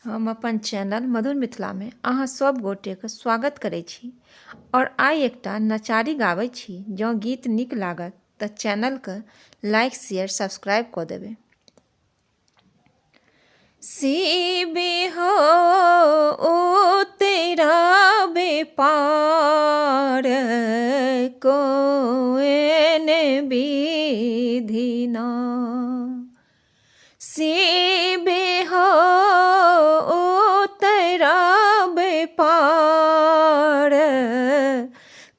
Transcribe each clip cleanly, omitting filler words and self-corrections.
हम अपन चैनल मधुर मिथिलामे अहाँ सब गोटेके स्वागत करै छी आओर आइ एकटा नचारी गाबै छी। जँ गीत नीक लागत तऽ चैनलके लाइक शेयर सब्सक्राइब कऽ देबै। शिव हो उतराबे पार कोन विधि ना। शिव हो उतरब पार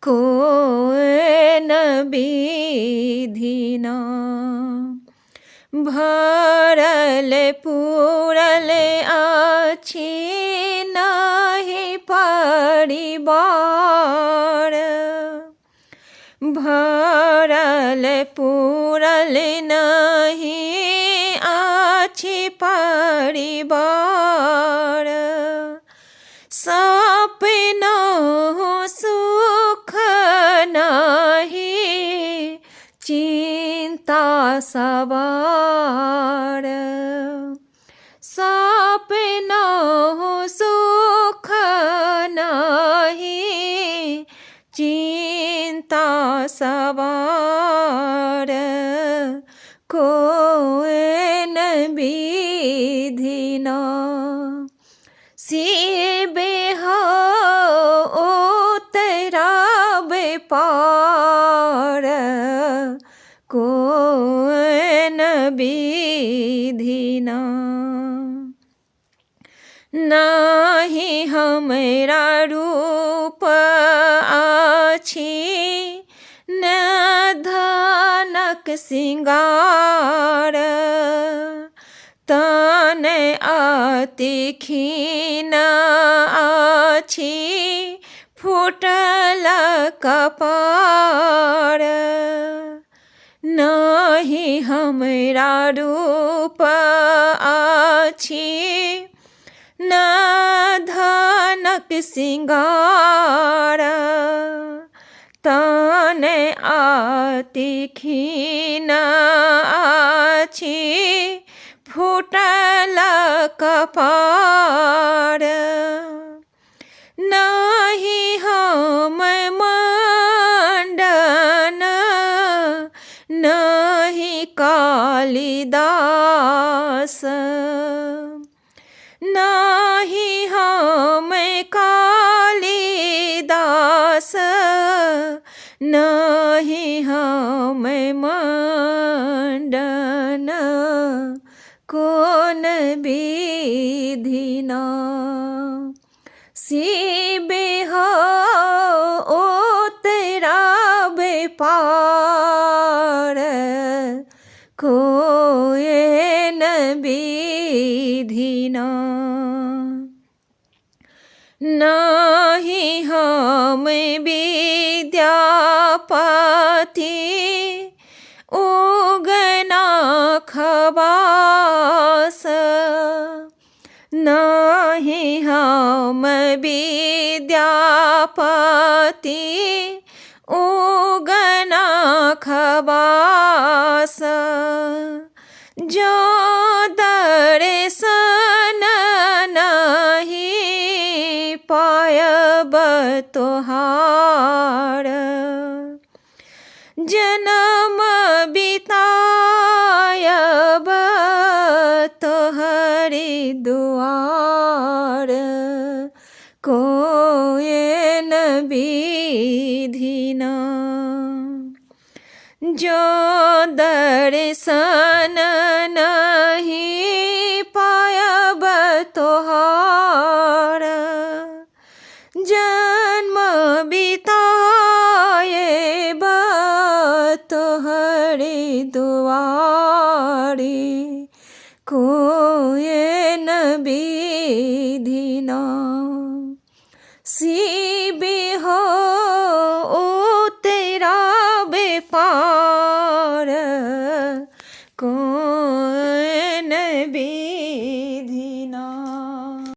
कोन विधि ना। भरल पूरल अछि नहि परिवार, भरल पूरल नहि अछि परिवार। सपना सुख नहि चिन्ता सवार, सपना सुख नहि चिन्ता सवार कोन विधि ना। शिव हो उतराब पार कोन विधि ना। नहि हमरा रूप अछि न धनक सिंगार, तन अति खीन अछि फूटल कपार। नहि हमरा रूप अछि न धनक सिंगार, तन अति खीन अछि फूटल कपार। नहि हम मण्डन नहि कालिदास, नहि हम कालिदास नहि हम मण्डन कोन विधि ना। शिव हो उतराब पार कोन विधि ना। नहि हम विद्यापति उगना खबास, नहि हम विद्यापति उगना खबास। जो दर्शन नहि पायब तोहार, जन्म बितायब तोहरे दुआर कोन विधि ना। जो दर्शन नहि पायब तोहार, जन्म बितायब तोहरे दुआरे कोन विधि ना। शिव